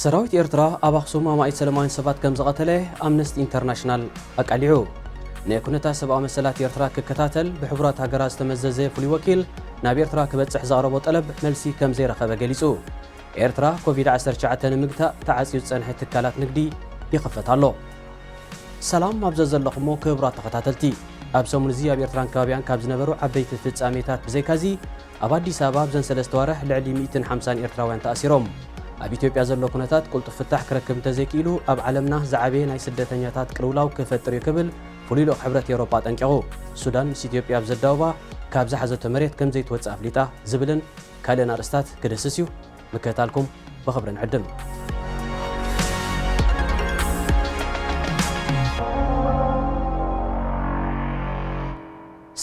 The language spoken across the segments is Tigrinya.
ሰራዊት ኤርትራ ኣብ ኣኽሱም ኣማኢት ሰለማውያን ሰባት ከም ዝቐተለ ኣምነስቲ ኢንተርናሽናል ኣቃሊዑ። ንኩነታት ሰብኣዊ መሰላት ኤርትራ ክከታተል ብሕቡራት ሃገራት ዝተመዘዘ ፍሉይ ወኪል ናብ ኤርትራ ክበጽሕ ዘቕረቦ ጠለብ መልሲ ከም ዘይረኸበ ገሊጹ። ኤርትራ ኮቪድ ዓሰርተ ትሽዓተ ንምግታእ ተዓጽዩ ዝጸንሐ ትካላት ንግዲ ይኽፈት ኣሎ። ሰላም ኣብ ዘዘለኹሞ ክቡራት ተኸታተልቲ፣ ኣብ ሰሙን እዚ ኣብ ኤርትራን ከባቢያን ካብ ዝነበሩ ዓበይቲ ፍጻሜታት ብዘይካዚ፣ ኣብ ኣዲስ ኣበባ ኣብዘን ሰለስተ ዋርሕ ልዕሊ ሚእትን ሓምሳን ኤርትራውያን ተኣሲሮም። ኣብ ኢትዮጵያ ዘሎ ኩነታት ቅልጡፍ ፍታሕ ክረክብ እንተዘይክኢሉ፣ ኣብ ዓለምና ዝዓበየ ናይ ስደተኛታት ቅልውላው ክፈጥር እዩ ክብል ፍሉይ ልኡኽ ሕብረት ኤውሮጳ ኣጠንቂቑ። ሱዳን ምስ ኢትዮጵያ ኣብ ዘዳውባ ካብ ዝሓዘቶ መሬት ከም ዘይትወጽእ ኣፍሊጣ ዝብልን ካልእን ኣርእስታት ክድህስስ እዩ። ምክትታልኩም ብኽብሪ ንዕድም።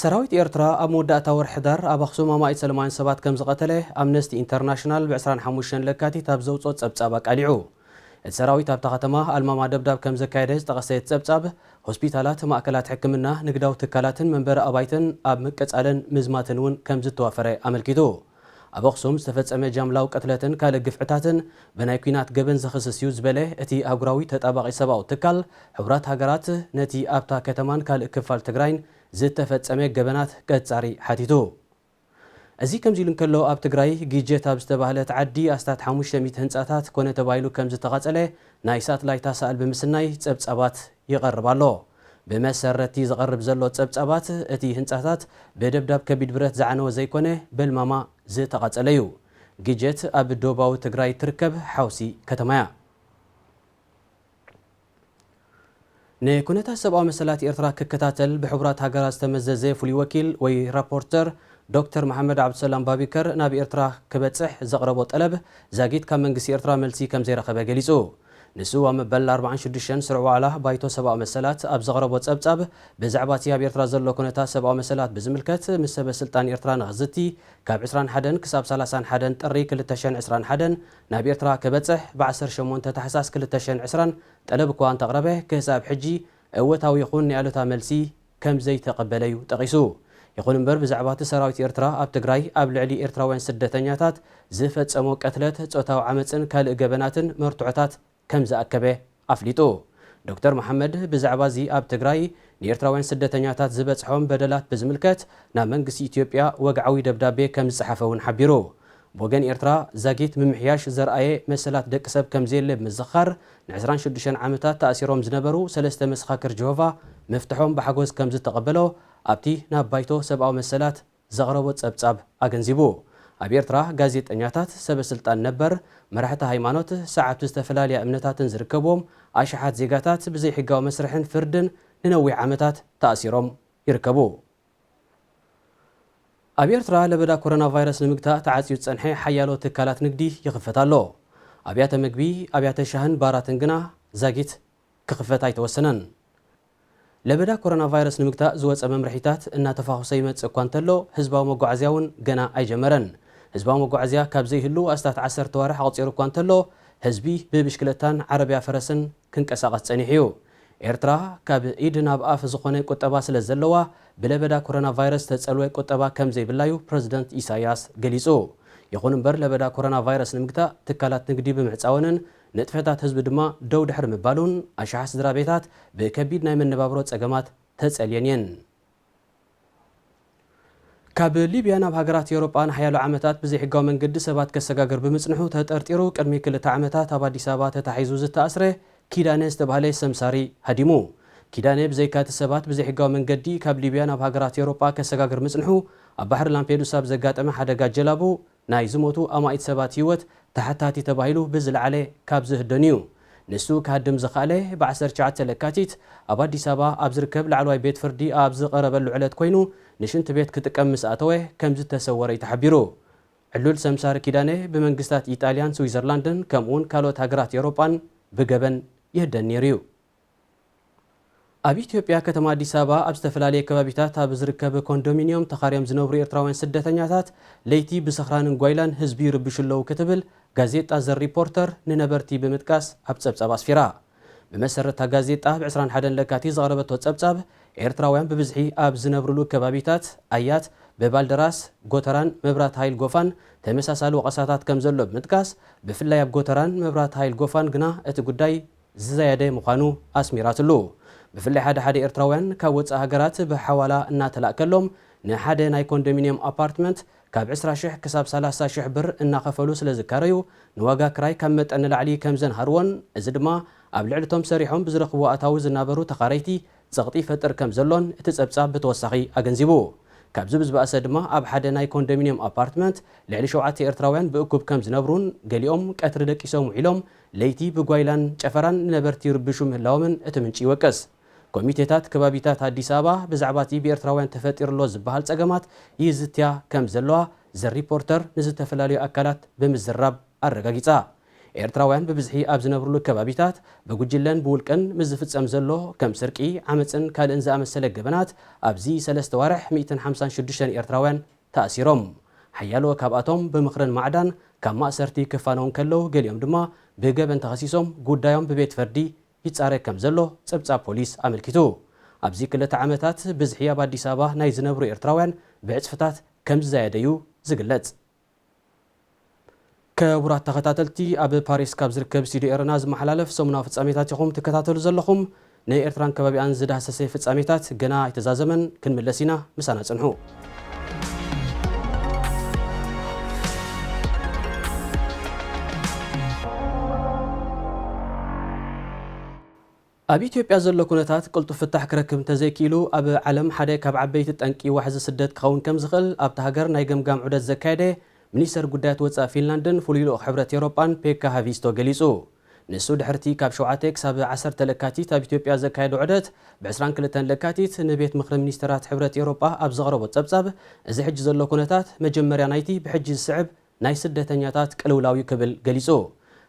ሰራዊት ኤርትራ ኣብ መወዳእታ ወርሒ ሕዳር ኣብ ኣኽሱም ኣማኢት ሰለማውያን ሰባት ከም ዝቐተለ ኣምነስቲ ኢንተርናሽናል ብ ዕስራን ሓሙሽተን ለካቲት ኣብ ዘውፅኦ ጸብጻብ ኣቃሊዑ። እቲ ሰራዊት ኣብታ ከተማ ኣልማማ ደብዳብ ከም ዘካየደ ዝጠቐሰ እቲ ጸብጻብ፣ ሆስፒታላት፣ ማእከላት ሕክምና፣ ንግዳዊ ትካላትን መንበሪ ኣባይትን ኣብ ምቅጻልን ምዝማትን እውን ከም ዝተዋፈረ ኣመልኪቱ። ኣብ ኣኽሱም ዝተፈጸመ ጃምላዊ ቅትለትን ካልእ ግፍዕታትን ብናይ ኲናት ገበን ዘኽስስ እዩ ዝበለ እቲ ኣህጉራዊ ተጣባቒ ሰብኣዊ ትካል፣ ሕቡራት ሃገራት ነቲ ኣብታ ከተማን ካልእ ክፋል ትግራይን ዝተፈጸመ ገበናት ቀጻሪ ሓቲቱ። እዚ ከምዚ ኢሉ እንከሎ፣ ኣብ ትግራይ ጊጀት ኣብ ዝተባህለት ዓዲ ኣስታት ሓሙሽተ ሚእቲ ህንጻታት ኮነ ተባሂሉ ከም ዝተቓጸለ ናይ ሳትላይት ኣሳእል ብምስናይ ጸብጻባት ይቐርብ ኣሎ። ብመሰረቲ ዝቐርብ ዘሎ ጸብጻባት፣ እቲ ህንጻታት ብደብዳብ ከቢድ ብረት ዝዓነወ ዘይኮነ፣ በልማማ ዝተቓጸለ እዩ። ጊጀት ኣብ ደቡባዊ ትግራይ ትርከብ ሓውሲ ከተማ እያ። ንኩነታት ሰብኣዊ መሰላት ኤርትራ ክከታተል ብሕቡራት ሃገራት ዝተመዘዘ ፍሉይ ወኪል ወይ ራፖርተር ዶክተር መሓመድ ዓብዱሰላም ባቢከር ናብ ኤርትራ ክበጽሕ ዘቕረቦ ጠለብ ዛጊት ካብ መንግስቲ ኤርትራ መልሲ ከም ዘይረኸበ ገሊጹ። ንሱ ኣብ መበል ኣርባዓን ሽዱሽተን ስሩዕ ዋዕላ ባይቶ ሰብኣዊ መሰላት ኣብ ዘቕረቦ ጸብጻብ፣ ብዛዕባ እቲ ኣብ ኤርትራ ዘሎ ኩነታት ሰብኣዊ መሰላት ብዝምልከት ምስ ሰበ ስልጣን ኤርትራ ንኽዝቲ ካብ ዕስራን ሓደን ክሳብ ሰላሳን ሓደን ጥሪ ክልተ ሽሕን ዕስራን ሓደን ናብ ኤርትራ ክበጽሕ ብ ዓሰርተ ሸሞንተ ታሕሳስ ክልተ ሽሕን ዕስራን ጠለብ እኳ እንተቕረበ፣ ክሳብ ሕጂ እወታዊ ይኹን ናይ ኣሉታ መልሲ ከም ዘይተቐበለ እዩ ጠቒሱ። ይኹን እምበር፣ ብዛዕባ እቲ ሰራዊት ኤርትራ ኣብ ትግራይ ኣብ ልዕሊ ኤርትራውያን ስደተኛታት ዝፈጸሞ ቅትለት፣ ጾታዊ ዓመጽን ካልእ ገበናትን መርትዖታት ከም ዝኣከበ ኣፍሊጡ። ዶክተር መሓመድ ብዛዕባ እዚ ኣብ ትግራይ ንኤርትራውያን ስደተኛታት ዝበጽሖም በደላት ብዝምልከት ናብ መንግስቲ ኢትዮጵያ ወግዓዊ ደብዳቤ ከም ዝጸሓፈ እውን ሓቢሩ። ብወገን ኤርትራ፣ ዛጊት ምምሕያሽ ዘርኣየ መሰላት ደቂ ሰብ ከም ዘየለ ብምዝኽኻር፣ ን ዕስራን ሽዱሽተን ዓመታት ተኣሲሮም ዝነበሩ ሰለስተ መሰኻክር ጀሆቫ መፍትሖም ብሓጎስ ከም ዝተቐበሎ ኣብቲ ናብ ባይቶ ሰብኣዊ መሰላት ዘቕረቦ ጸብጻብ ኣገንዚቡ። ኣብ ኤርትራ፣ ጋዜጠኛታት፣ ሰበ ስልጣን ነበር፣ መራሕቲ ሃይማኖት፣ ሰዓብቲ ዝተፈላለያ እምነታትን ዝርከብዎም ኣሽሓት ዜጋታት ብዘይሕጋዊ መስርሕን ፍርድን ንነዊሕ ዓመታት ተኣሲሮም ይርከቡ። ኣብ ኤርትራ፣ ለበዳ ኮሮና ቫይረስ ንምግታእ ተዓጽዩ ዝጸንሐ ሓያሎ ትካላት ንግዲ ይኽፈት ኣሎ። ኣብያተ መግቢ፣ ኣብያተ ሻህን ባራትን ግና ዛጊት ክኽፈት ኣይተወሰነን። ለበዳ ኮሮና ቫይረስ ንምግታእ ዝወጸ መምርሒታት እናተፋኹሰ ይመጽእ እኳ እንተሎ፣ ህዝባዊ መጓዓዝያ እውን ገና ኣይጀመረን። ህዝባዊ መጓዓዝያ ካብ ዘይህሉ ኣስታት ዓሰርተ ዋርሕ ኣቑጺሩ እኳ እንተሎ፣ ህዝቢ ብብሽክለታን ዓረብያ ፈረስን ክንቀሳቐስ ጸኒሑ እዩ። ኤርትራ ካብ ኢድ ናብ ኣፍ ዝኾነ ቁጠባ ስለ ዘለዋ፣ ብለበዳ ኮሮና ቫይረስ ተጸልወ ቁጠባ ከም ዘይብላ እዩ ፕረዚደንት ኢሳያስ ገሊጹ። ይኹን እምበር፣ ለበዳ ኮሮና ቫይረስ ንምግታእ ትካላት ንግዲ ብምዕጻወንን ንጥፈታት ህዝቢ ድማ ደው ድሕሪ ምባሉን፣ ኣሽሓት ስድራ ቤታት ብከቢድ ናይ መነባብሮ ጸገማት ተጸልየን እየን። ካብ ሊብያ ናብ ሃገራት ኤውሮጳ ንሓያሎ ዓመታት ብዘይሕጋዊ መንገዲ ሰባት ከሰጋግር ብምጽንሑ ተጠርጢሩ ቅድሚ ክልተ ዓመታት ኣብ ኣዲስ ኣበባ ተታሒዙ ዝተኣስረ ኪዳነ ዝተባህለ ሰምሳሪ ሃዲሙ። ኪዳነ ብዘይካ እቲ ሰባት ብዘይሕጋዊ መንገዲ ካብ ሊብያ ናብ ሃገራት ኤውሮጳ ከሰጋግር ምጽንሑ፣ ኣብ ባሕሪ ላምፔዱሳ ብዘጋጠመ ሓደጋ ጀላቡ ናይ ዝሞቱ ኣማኢት ሰባት ህይወት ተሓታቲ ተባሂሉ ብዝለዓለ ካብ ዝህደኑ እዩ። ንሱ ክሃድም ዝኸኣለ ብ ዓሰርተ ትሽዓተ ለካቲት ኣብ ኣዲስ ኣበባ ኣብ ዝርከብ ላዕለዋይ ቤት ፍርዲ ኣብ ዝቐረበሉ ዕለት ኮይኑ፣ ንሽንቲ ቤት ክጥቀም ምስ ኣተወ ከም ዝተሰወረ እዩ ተሓቢሩ። ዕሉል ሰምሳሪ ኪዳነ ብመንግስታት ኢጣልያን ስዊዘርላንድን ከምኡውን ካልኦት ሃገራት ኤውሮጳን ብገበን ይህደን ነይሩ እዩ። ኣብ ኢትዮጵያ ከተማ ኣዲስ ኣበባ ኣብ ዝተፈላለየ ከባቢታት ኣብ ዝርከብ ኮንዶሚንዮም ተኻርዮም ዝነብሩ ኤርትራውያን ስደተኛታት ለይቲ ብስኽራንን ጓይላን ህዝቢ ይርብሹ ኣለዉ ክትብል ጋዜጣ ዘ ሪፖርተር ንነበርቲ ብምጥቃስ ኣብ ጸብጻብ ኣስፊራ። ብመሰረት እታ ጋዜጣ ብ ዕስራን ሓደን ለካቲት ዘቕረበቶ ጸብጻብ፣ ኤርትራውያን ብብዝሒ ኣብ ዝነብርሉ ከባቢታት ኣያት ብባልደራስ፣ ጎተራን መብራት ሃይል ጎፋን ተመሳሳሊ ወቐሳታት ከም ዘሎ ብምጥቃስ፣ ብፍላይ ኣብ ጎተራን መብራት ሃይል ጎፋን ግና እቲ ጉዳይ ዝዘየደ ምዃኑ ኣስሚራትሉ። ብፍላይ ሓደ ሓደ ኤርትራውያን ካብ ወጻኢ ሃገራት ብሓዋላ እናተላእከሎም ንሓደ ናይ ኮንዶሚንየም ኣፓርትመንት ካብ ዕስራ ሽሕ ክሳብ ሰላሳ ሽሕ ብር እናኸፈሉ ስለ ዝካረዩ፣ ንዋጋ ክራይ ካብ መጠን ንላዕሊ ከም ዘንሃርዎን፣ እዚ ድማ ኣብ ልዕሊ እቶም ሰሪሖም ብዝረኽብዎ ኣታዊ ዝናበሩ ተኻረይቲ ጸቕጢ ይፈጥር ከም ዘሎን እቲ ጸብጻብ ብተወሳኺ ኣገንዚቡ። ካብዚ ብዝበኣሰ ድማ ኣብ ሓደ ናይ ኮንዶሚንየም ኣፓርትመንት ልዕሊ ሸውዓተ ኤርትራውያን ብእኩብ ከም ዝነብሩን፣ ገሊኦም ቀትሪ ደቂሶም ውዒሎም ለይቲ ብጓይላን ጨፈራን ንነበርቲ ይርብሹ ምህላዎምን እቲ ምንጪ ይወቅስ። ኮሚቴታት ከባቢታት ኣዲስ ኣበባ ብዛዕባ እቲ ብኤርትራውያን ተፈጢሩ ኣሎ ዝበሃል ጸገማት ይዝትያ ከም ዘለዋ ዘ ሪፖርተር ንዝተፈላለዩ ኣካላት ብምዝራብ ኣረጋጊጻ። ኤርትራውያን ብብዝሒ ኣብ ዝነብሩሉ ከባቢታት ብጉጅለን ብውልቅን ምስ ዝፍጸም ዘሎ ከም ስርቂ፣ ዓመጽን ካልእን ዝኣመሰለ ገበናት ኣብዚ ሰለስተ ዋርሕ ሚእትን ሓምሳን ሽዱሽተን ኤርትራውያን ተኣሲሮም። ሓያሎ ካብኣቶም ብምኽርን ማዕዳን ካብ ማእሰርቲ ክፋነዉ እንከለዉ፣ ገሊኦም ድማ ብገበን ተኸሲሶም ጉዳዮም ብቤት ፍርዲ ይጻረ ከም ዘሎ ጸብጻብ ፖሊስ ኣመልኪቱ። ኣብዚ ክልተ ዓመታት ብዝሒ ኣብ ኣዲስ ኣበባ ናይ ዝነብሩ ኤርትራውያን ብዕጽፍታት ከም ዝዛየደ እዩ ዝግለጽ። ክቡራት ተኸታተልቲ፣ ኣብ ፓሪስ ካብ ዝርከብ ስቱዲዮ ኤረና ዝመሓላለፍ ሰሙናዊ ፍጻሜታት ኢኹም ትከታተሉ ዘለኹም። ንኤርትራን ከባቢኣን ዝዳህሰሰ ፍጻሜታት ገና ኣይተዛዘመን፣ ክንምለስ ኢና፣ ምሳና ጽንሑ። ኣብ ኢትዮጵያ ዘሎ ኩነታት ቅልጡፍ ፍታሕ ክረክብ እንተዘይክኢሉ፣ ኣብ ዓለም ሓደ ካብ ዓበይቲ ጠንቂ ዋሕዚ ስደት ክኸውን ከም ዝኽእል ኣብታ ሃገር ናይ ገምጋም ዑደት ዘካየደ ሚኒስተር ጉዳያት ወጻኢ ፊንላንድን ፍሉይ ልኡኽ ሕብረት ኤውሮጳን ፔካ ሃቪስቶ ገሊጹ። ንሱ ድሕርቲ ካብ ሸውዓተ ክሳብ ዓሰርተ ለካቲት ኣብ ኢትዮጵያ ዘካየዶ ዑደት፣ ብ ዕስራን ክልተን ለካቲት ንቤት ምኽሪ ሚኒስተራት ሕብረት ኤውሮጳ ኣብ ዘቕረቦ ጸብጻብ፣ እዚ ሕጂ ዘሎ ኩነታት መጀመርያ ናይቲ ብሕጂ ዝስዕብ ናይ ስደተኛታት ቅልውላው እዩ ክብል ገሊጹ።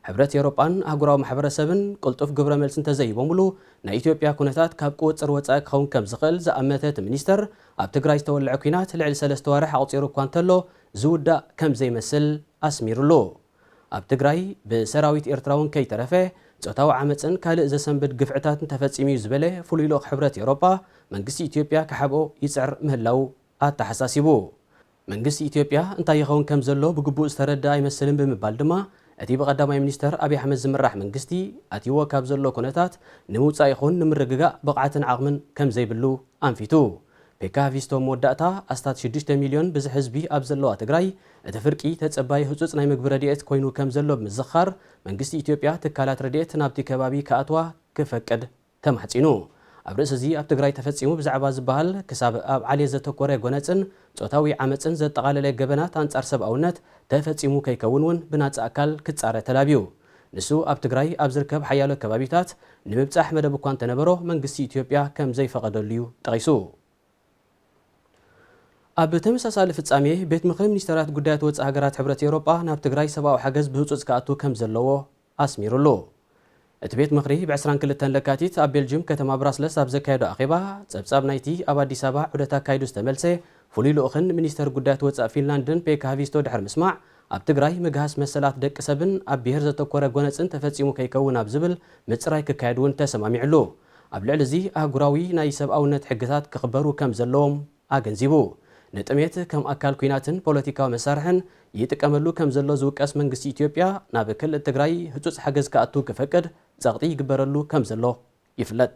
ሕብረት ኤውሮጳን ኣህጉራዊ ማሕበረሰብን ቅልጡፍ ግብረ መልሲ እንተዘይሂቦምሉ፣ ናይ ኢትዮጵያ ኩነታት ካብ ቁጽጽር ወጻኢ ክኸውን ከም ዝኽእል ዝኣመተ እቲ ሚኒስተር፣ ኣብ ትግራይ ዝተወልዐ ኲናት ልዕሊ ሰለስተ ዋርሕ ኣቑጺሩ እኳ እንተሎ፣ ዝውዳእ ከም ዘይመስል ኣስሚሩሉ። ኣብ ትግራይ ብሰራዊት ኤርትራ እውን ከይተረፈ ጾታዊ ዓመጽን ካልእ ዘሰንብድ ግፍዕታትን ተፈጺሙ እዩ ዝበለ ፍሉይ ልኡኽ ሕብረት ኤውሮጳ፣ መንግስቲ ኢትዮጵያ ክሓብኦ ይጽዕር ምህላዉ ኣተሓሳሲቡ። መንግስቲ ኢትዮጵያ እንታይ ይኸውን ከም ዘሎ ብግቡእ ዝተረድአ ኣይመስልን ብምባል ድማ፣ እቲ ብቀዳማይ ሚኒስተር ኣብይ ኣሕመድ ዝምራሕ መንግስቲ ኣትይዎ ካብ ዘሎ ኩነታት ንምውጻእ ይኹን ንምርግጋእ ብቕዓትን ዓቕምን ከም ዘይብሉ ኣንፊቱ። ፔካ ሃቪስቶ መወዳእታ ኣስታት ሽዱሽተ ሚልዮን ብዝሒ ህዝቢ ኣብ ዘለዋ ትግራይ፣ እቲ ፍርቂ ተጸባዪ ህጹጽ ናይ ምግቢ ረድኤት ኮይኑ ከም ዘሎ ብምዝኻር፣ መንግስቲ ኢትዮጵያ ትካላት ረድኤት ናብቲ ከባቢ ክኣትዋ ክፈቅድ ተማሕጺኑ። ኣብ ርእሲ እዚ ኣብ ትግራይ ተፈጺሙ ብዛዕባ ዝበሃል ክሳብ ኣብ ዓሌት ዘተኮረ ጎነጽን ጾታዊ ዓመጽን ዘጠቓለለ ገበናት ኣንጻር ሰብኣውነት ተፈጺሙ ከይከውን እውን ብናጻ ኣካል ክጻረ ተላብዩ። ንሱ ኣብ ትግራይ ኣብ ዝርከብ ሓያሎ ከባቢታት ንምብጻሕ መደብ እኳ እንተነበሮ፣ መንግስቲ ኢትዮጵያ ከም ዘይፈቐደሉ እዩ ጠቒሱ። ኣብ ተመሳሳሊ ፍጻሜ፣ ቤት ምኽሪ ሚኒስተራት ጉዳያት ወጻኢ ሃገራት ሕብረት ኤውሮጳ ናብ ትግራይ ሰብኣዊ ሓገዝ ብህጹጽ ክኣቱ ከም ዘለዎ ኣስሚሩሉ። እቲ ቤት ምኽሪ ብ ዕስራን ክልተን ለካቲት ኣብ ቤልጅም ከተማ ብራስለስ ኣብ ዘካየዶ ኣኼባ፣ ጸብጻብ ናይቲ ኣብ ኣዲስ ኣበባ ዑደት ኣካይዱ ዝተመልሰ ፍሉይ ልኡኽን ሚኒስተር ጉዳያት ወጻኢ ፊንላንድን ፔካ ሃቪስቶ ድሕሪ ምስማዕ፣ ኣብ ትግራይ ምግሃስ መሰላት ደቂ ሰብን ኣብ ብሄር ዘተኮረ ጎነጽን ተፈጺሙ ከይከውን ኣብ ዝብል ምጽራይ ክካየድ እውን ተሰማሚዕሉ። ኣብ ልዕሊ እዚ ኣህጉራዊ ናይ ሰብኣውነት ሕግታት ክኽበሩ ከም ዘለዎም ኣገንዚቡ። ንጥሜት ከም ኣካል ኲናትን ፖለቲካዊ መሳርሕን ይጥቀመሉ ከም ዘሎ ዝውቀስ መንግስቲ ኢትዮጵያ፣ ናብ ክልል ትግራይ ህጹጽ ሓገዝ ክኣቱ ክፈቅድ ጸቕጢ ይግበረሉ ከም ዘሎ ይፍለጥ።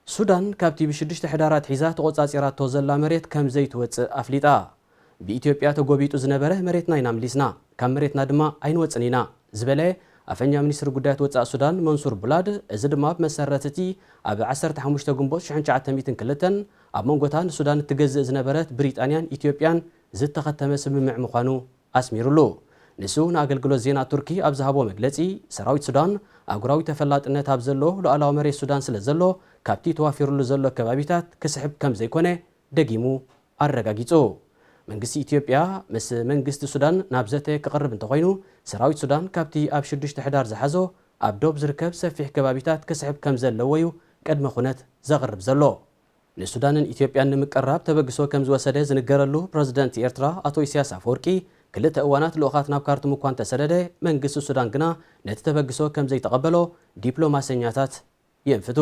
ሱዳን ካብቲ ብሽዱሽተ ሕዳር ኣትሒዛ ተቖጻጺራቶ ዘላ መሬት ከም ዘይትወጽእ ኣፍሊጣ። ብኢትዮጵያ ተጎቢጡ ዝነበረ መሬትና ኢና ምሊስና፣ ካብ መሬትና ድማ ኣይንወጽን ኢና ዝበለ ኣፈኛ ሚኒስትሪ ጉዳያት ወጻኢ ሱዳን መንሱር ቡላድ፣ እዚ ድማ ብመሰረት እቲ ኣብ ዓሰርተ ሓሙሽተ ግንቦት ሽሕን ትሽዓተ ሚእትን ክልተን ኣብ መንጎታ ንሱዳን እትገዝእ ዝነበረት ብሪጣንያን ኢትዮጵያን ዝተኸተመ ስምምዕ ምዃኑ ኣስሚሩሉ። ንሱ ንኣገልግሎት ዜና ቱርኪ ኣብ ዝሃቦ መግለጺ፣ ሰራዊት ሱዳን ኣህጉራዊ ተፈላጥነት ኣብ ዘሎ ሉዓላዊ መሬት ሱዳን ስለ ዘሎ፣ ካብቲ ተዋፊሩሉ ዘሎ ከባቢታት ክስሕብ ከም ዘይኮነ ደጊሙ ኣረጋጊጹ። መንግስቲ ኢትዮጵያ ምስ መንግስቲ ሱዳን ናብ ዘተ ክቕርብ እንተኾይኑ፣ ሰራዊት ሱዳን ካብቲ ኣብ ሽዱሽተ ሕዳር ዝሓዞ ኣብ ዶብ ዝርከብ ሰፊሕ ከባቢታት ክስሕብ ከም ዘለዎ እዩ ቅድመ ኩነት ዘቕርብ ዘሎ። ንሱዳንን ኢትዮጵያን ንምቅርራብ ተበግሶ ከም ዝወሰደ ዝንገረሉ ፕረዚደንት ኤርትራ ኣቶ ኢሳያስ ኣፈወርቂ፣ ክልተ እዋናት ልኡኻት ናብ ካርቱም እኳ እንተሰደደ፣ መንግስቲ ሱዳን ግና ነቲ ተበግሶ ከም ዘይተቐበሎ ዲፕሎማሰኛታት የንፍቱ።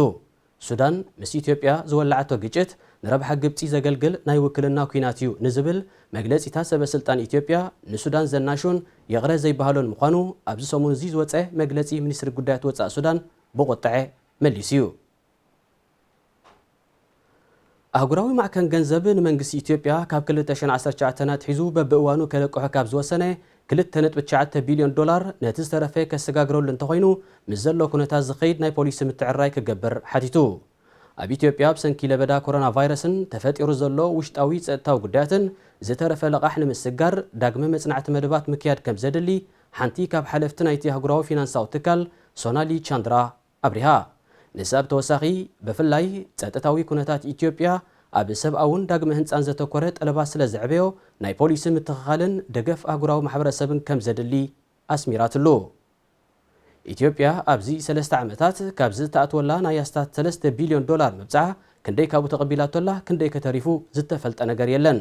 ሱዳን ምስ ኢትዮጵያ ዝወላዓቶ ግጭት ንረብሓ ግብጺ ዘገልግል ናይ ውክልና ኲናት እዩ ንዝብል መግለጺታት ሰበ ስልጣን ኢትዮጵያ ንሱዳን ዘናሹን ይቕረ ዘይበሃሎን ምዃኑ ኣብዚ ሰሙን እዚ ዝወጸ መግለጺ ሚኒስትሪ ጉዳያት ወጻኢ ሱዳን ብቑጥዐ መሊሱ እዩ። ኣህጉራዊ ማዕከን ገንዘብ ንመንግስቲ ኢትዮጵያ ካብ ክልተ ሽሕን ዓሰርተ ትሽዓተን ኣትሒዙ በብእዋኑ ከለቅሖ ካብ ዝወሰነ ክልተ ነጥቢ ትሽዓተ ቢልዮን ዶላር ነቲ ዝተረፈ ከሰጋግረሉ እንተኾይኑ ምስ ዘሎ ኩነታት ዝኸይድ ናይ ፖሊሲ ምትዕርራይ ክገብር ሓቲቱ። ኣብ ኢትዮጵያ ብሰንኪ ለበዳ ኮሮና ቫይረስን ተፈጢሩ ዘሎ ውሽጣዊ ጸጥታዊ ጉዳያትን ዝተረፈ ለቓሕ ንምስጋር ዳግመ መጽናዕቲ መደባት ምክያድ ከም ዘድሊ ሓንቲ ካብ ሓለፍቲ ናይቲ ኣህጉራዊ ፊናንሳዊ ትካል ሶናሊ ቻንድራ ኣብሪሃ። ንሳ ብተወሳኺ ብፍላይ ጸጥታዊ ኩነታት ኢትዮጵያ ኣብ ሰብኣውን ዳግመ ህንጻን ዘተኮረ ጠለባት ስለ ዘዕበዮ ናይ ፖሊሲ ምትኽኻልን ደገፍ ኣህጉራዊ ማሕበረሰብን ከም ዘድሊ ኣስሚራትሉ። ኢትዮጵያ ኣብዚ ሰለስተ ዓመታት ካብ ዝተኣትወላ ናይ ኣስታት ሰለስተ ቢልዮን ዶላር ምብጻሕ ክንደይ ካብኡ ተቐቢላቶላ ክንደይ ከተሪፉ ዝተፈልጠ ነገር የለን።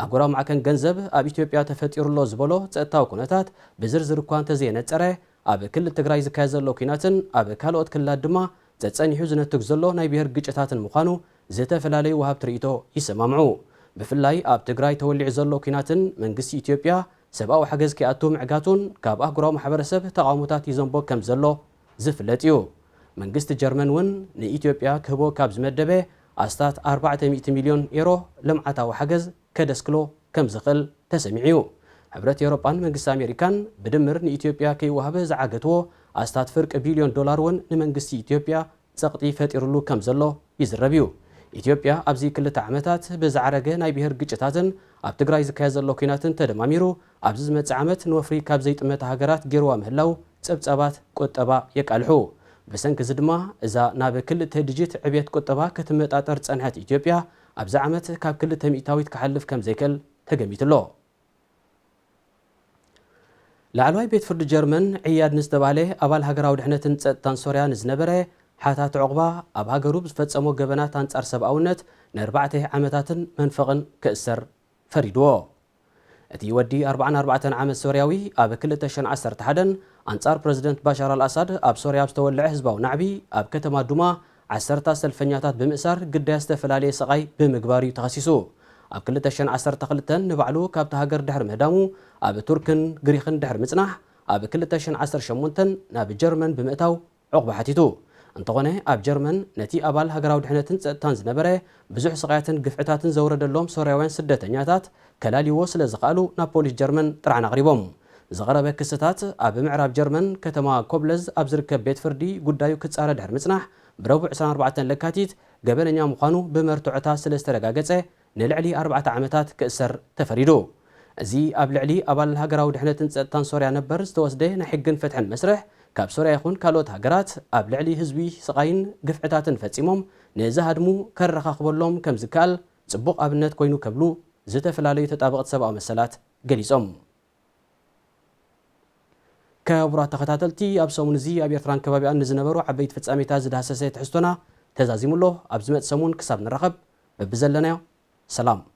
ኣህጉራዊ ማዕከን ገንዘብ ኣብ ኢትዮጵያ ተፈጢሩ ኣሎ ዝበሎ ጸጥታዊ ኩነታት ብዝርዝር እኳ እንተዘየነጸረ ኣብ ክልል ትግራይ ዝካየድ ዘሎ ኲናትን ኣብ ካልኦት ክልላት ድማ ጸጸኒሑ ዝነትግ ዘሎ ናይ ብሄር ግጭታትን ምዃኑ ዝተፈላለዩ ወሃብቲ ርእይቶ ይሰማምዑ። ብፍላይ ኣብ ትግራይ ተወሊዑ ዘሎ ኲናትን መንግስቲ ኢትዮጵያ ሰብኣዊ ሓገዝ ከይኣቱ ምዕጋቱን ካብ ኣህጉራዊ ማሕበረሰብ ተቓውሞታት ይዘንቦ ከም ዘሎ ዝፍለጥ እዩ። መንግስቲ ጀርመን እውን ንኢትዮጵያ ክህቦ ካብ ዝመደበ ኣስታት ኣርባዕተ ሚእቲ ሚልዮን ኤሮ ልምዓታዊ ሓገዝ ከደስክሎ ከም ዝኽእል ተሰሚዑ እዩ። ሕብረት ኤውሮጳን መንግስቲ ኣሜሪካን ብድምር ንኢትዮጵያ ከይወሃበ ዝዓገትዎ ኣስታት ፍርቂ ቢልዮን ዶላር እውን ንመንግስቲ ኢትዮጵያ ጸቕጢ ፈጢሩሉ ከም ዘሎ ይዝረብ እዩ። ኢትዮጵያ ኣብዚ ክልተ ዓመታት ብዝዓረገ ናይ ብሄር ግጭታትን ኣብ ትግራይ ዝካየድ ዘሎ ኲናትን ተደማሚሩ ኣብዚ ዝመጽእ ዓመት ንወፍሪ ካብ ዘይጥመታ ሃገራት ገይርዋ ምህላው ጸብጻባት ቁጠባ የቃልሑ። ብሰንኪ እዚ ድማ እዛ ናብ ክልተ ዲጂት ዕብየት ቁጠባ ክትመጣጠር ጸንሐት ኢትዮጵያ ኣብዚ ዓመት ካብ ክልተ ሚእታዊት ክሓልፍ ከም ዘይክእል ተገሚቱ ኣሎ። ላዕለዋይ ቤት ፍርዲ ጀርመን ዕያድ ንዝተባህለ ኣባል ሃገራዊ ድሕነትን ጸጥታን ሶርያ ንዝነበረ ሓታት ዑቕባ ኣብ ሃገሩ ብዝፈጸሞ ገበናት ኣንጻር ሰብኣውነት ንኣርባዕተ ዓመታትን መንፈቕን ክእሰር ፈሪድዎ። እቲ ወዲ ኣርባዓን ኣርባዕተን ዓመት ሶርያዊ ኣብ ክልተ ሽሕን ዓሰርተ ሓደን ኣንጻር ፕረዚደንት ባሻር ኣልኣሳድ ኣብ ሶርያ ኣብ ዝተወልዐ ህዝባዊ ናዕቢ ኣብ ከተማ ዱማ ዓሰርታት ሰልፈኛታት ብምእሳር ግዳያት ዝተፈላለየ ስቓይ ብምግባር እዩ ተኸሲሱ። ኣብ ክልተ ሽሕን ዓሰርተ ክልተን ንባዕሉ ካብቲ ሃገር ድሕሪ ምህዳሙ ኣብ ቱርክን ግሪኽን ድሕሪ ምጽናሕ ኣብ ክልተ ሽሕን ዓሰርተ ሸሞንተን ናብ ጀርመን ብምእታው ዑቕባ ሓቲቱ። እንተኾነ ኣብ ጀርመን ነቲ ኣባል ሃገራዊ ድሕነትን ጸጥታን ዝነበረ ብዙሕ ስቓያትን ግፍዕታትን ዘውረደሎም ሶርያውያን ስደተኛታት ከላልይዎ ስለ ዝኸኣሉ ናብ ፖሊስ ጀርመን ጥርዓን ኣቕሪቦም። ዝቐረበ ክስታት ኣብ ምዕራብ ጀርመን ከተማ ኮብለዝ ኣብ ዝርከብ ቤት ፍርዲ ጉዳዩ ክጻረ ድሕሪ ምጽናሕ ብረቡዕ ዕስራን ኣርባዕተን ለካቲት ገበነኛ ምዃኑ ብመርትዖታት ስለ ዝተረጋገጸ ንልዕሊ ኣርባዕተ ዓመታት ክእሰር ተፈሪዱ። እዚ ኣብ ልዕሊ ኣባል ሃገራዊ ድሕነትን ጸጥታን ሶርያ ነበር ዝተወስደ ናይ ሕግን ፍትሕን መስርሕ ካብ ሶርያ ይኹን ካልኦት ሃገራት ኣብ ልዕሊ ህዝቢ ስቓይን ግፍዕታትን ፈጺሞም ንዝሃድሙ ከረኻኽበሎም ከም ዝከኣል ጽቡቕ ኣብነት ኮይኑ ከብሉ ዝተፈላለዩ ተጣበቕቲ ሰብኣዊ መሰላት ገሊጾም። ክቡራት ተኸታተልቲ፣ ኣብ ሰሙን እዚ ኣብ ኤርትራን ከባቢኣን ንዝነበሩ ዓበይቲ ፍጻሜታት ዝዳሰሰ ትሕዝቶና ተዛዚሙ ኣሎ። ኣብ ዝመጽእ ሰሙን ክሳብ ንራኸብ በብዘለናዮ ሰላም።